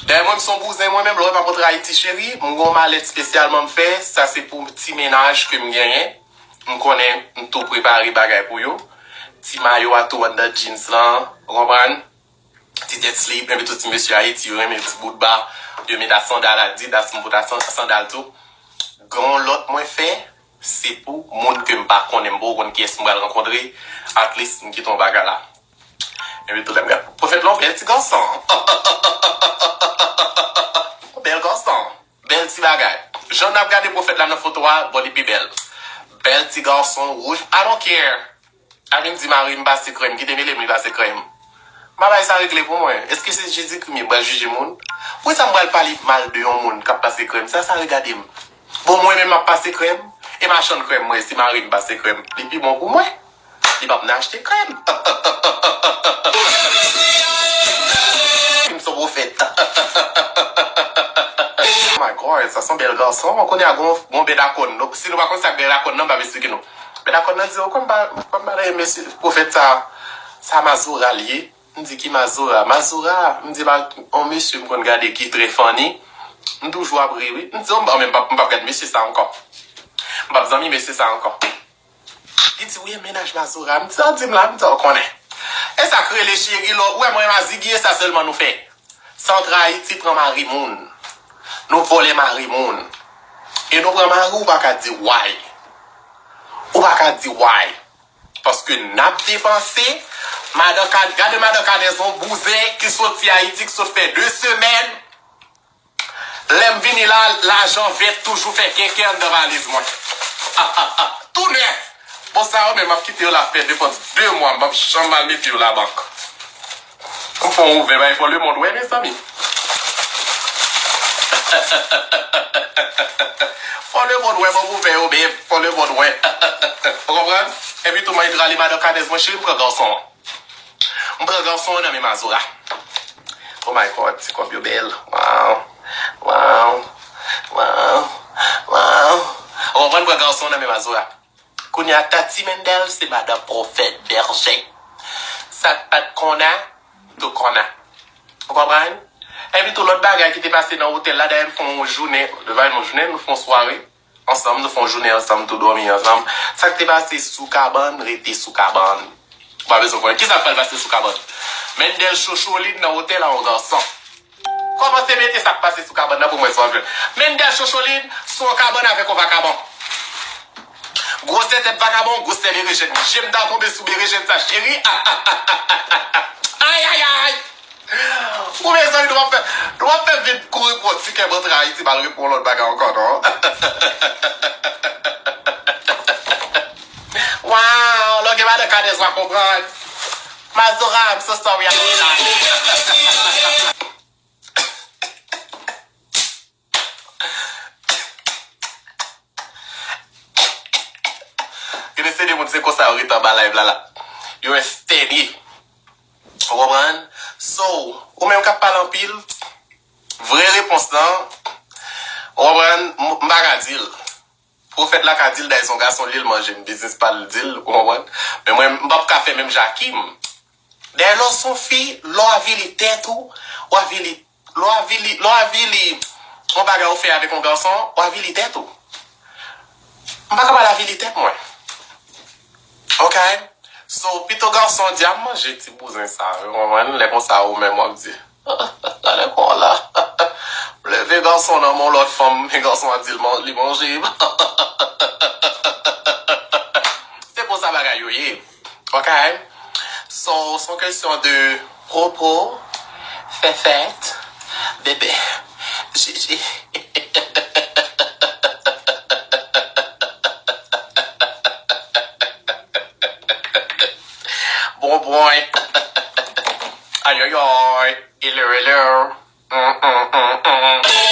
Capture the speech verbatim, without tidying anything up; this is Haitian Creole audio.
Dayè, mwen, m se yon bouzen, mwen menm, lè w wè m ap rantre Ayiti, cheri, m gen yon malèt espesyalman m fè, sa se pou ti mennaj ke m genyen. M konnen m tou prepare bagay pou yo. Ti mayo a tou anndan jeans lan, ou konprann? Ti tèt slip, enben tout ti mesye Ayiti, yo renmen ti bout ba, yo met a sandal Adidas, m pote a san-, sandal tou. Gen yon lòt mwen fè, se pou moun ke m pa konnen, m poko konn kiyès m pral rankontre, at least m kite yon bagay la. Epi tou lè m gade pwofèt la, yon bèl ti gason. Yon bèl gason. Bèl ti bagay. Jan n ap gade pwofèt la nan foto a, bon, li pi bèl. Bèl ti gason wouj. I don't care. A vin di mari m pase krèm, kite mele m li pase krèm. M pa bay sa regle pou mwen. Èske se Jezikri m ye m pral jije moun? Poukisa m pral pale mal de yon moun k ap pase krèm? Sa, sa regade m. Bon, mwen menm m ap pase krèm, e machann krèm mwen, si mari m pase krèm, li pi bon pou mwen. Li p ap nan achte krèm. M se pwofèt. Oh my God, sa se yon bèl gason. Mwen konnen a gon, gon bèdakòn. Si nou pa konn sa k bèdakòn nan, m p ap esplike nou. Bèdakòn nan di, oh, kòm pa, kòm pa renmen mesye pwofèt sa, sa mazora l ye. M di, ki mazora? Mazora, m di, pa, yon mesye m konn gade ki trè funny. M toujou ap ri, wi. M di, oh, m pa, m p ap, m p ap gade mesye sa ankò. M p ap zanmi mesye sa ankò. Li di, wi, e mennaj mazora. M di, sa w di m la, m di, w konnen. E sa k rele cheri, lò, ou wè mwen, mazigye, sa sèlman nou fè. Sa w trayi, ti pran mari moun. Nou vòlè mari moun. E nou pran mari, ou pa ka di why. Ou pa ka di why. Paske n ap depanse. Madan Ka-, gade madan Kanèz, yon bouzen ki soti Ayiti, ki sot fè de semèn. Lè m vini la, lajan vèt toujou fè kenken anndan valiz mwen. Tou nèf! Bon, sa yo menm, m ap kite yo la fè depann de mwa, m p ap janm al mete yo labank. M fè yon ouvè, bay fò lemonn wè, mezanmi. Fò lemonn wè, ban m ouvè yo, babe. Fò lemonn wè. Ou konprann? Epi tou, m al rale madan Kanèz mwen, cheri, m pran gason an. M pran gason an nan men Mazora. Oh my God, ti kòb yo bèl. Wow. Wow. Wow. Wow. Ou konprann, pran gason an nan men Mazora. Kounye a, Tati Mendel se madan pwofèt bèje. Sa k pa t konn a, tou konn a. Ou konprann? Epi tou lòt bagay ki te pase nan otèl la, dayè m fè yon jounen, nou pa yon jounen, nou fè yon sware ansanm, nou fè yon jounen ansanm, tou dòmi ansanm. Sa k te pase sou kabann, rete sou kabann. Ou pa bezwen konnen. Kisa k pral pase sou kabann? Mendel Chocholin nan otèl a yon gason. Kòmanse mete sa k pase sou kabann nan pou m wè si w ap jwenn. Mendel Chocholin sou yon kabann avèk yon vakabon. Gwosè tèt vakabon, gwosè berejèn. Je m ta tonbe sou berejèn sa, cheri. Ay, ay, ay! Ou mezanmi, nou ap fè, nou ap fè vin kouri pou yon ti kè ban trayi, ti mal reponn lòt bagay ankò, non? Wow, lè w gen madan Kanèz, w a konprann. Mazora, I'm so sorry, I'm sorry. Gen de se de moun, se konsa yo rete anba live la la. Yo estènye. Ou konprann? So, ou menm k ap pale anpil, vrè repons lan, ou konprann, m, m pa ka di l. Pwofèt la ka di l, dayè se yon gason li ye, l manje m, biznis pa l di l, ou konprann? Men mwen, m p ap ka fè menm jan ak Kim. Dayè, lè w se yon fi, lè w avili tèt ou, w avili, lè w avili, lè w avili yon bagay ou fè avèk yon gason, w avili tèt ou. M pa ka pral avili tèt mwen. Ok? So, pito gason di, a manje ti bouzen sa, ou konprann? Lè konsa, ou menm w ap di, gade kò la. M leve gason nan men yon lòt fanm, men gason an di l man-, li manje m. Se konsa bagay yo ye. Ok? So, se yon kesyon de pwopo, fè fèt, bebe, jiji. Bonbon. Ayayay. Hello, hello. Mm, mm, mm, mm.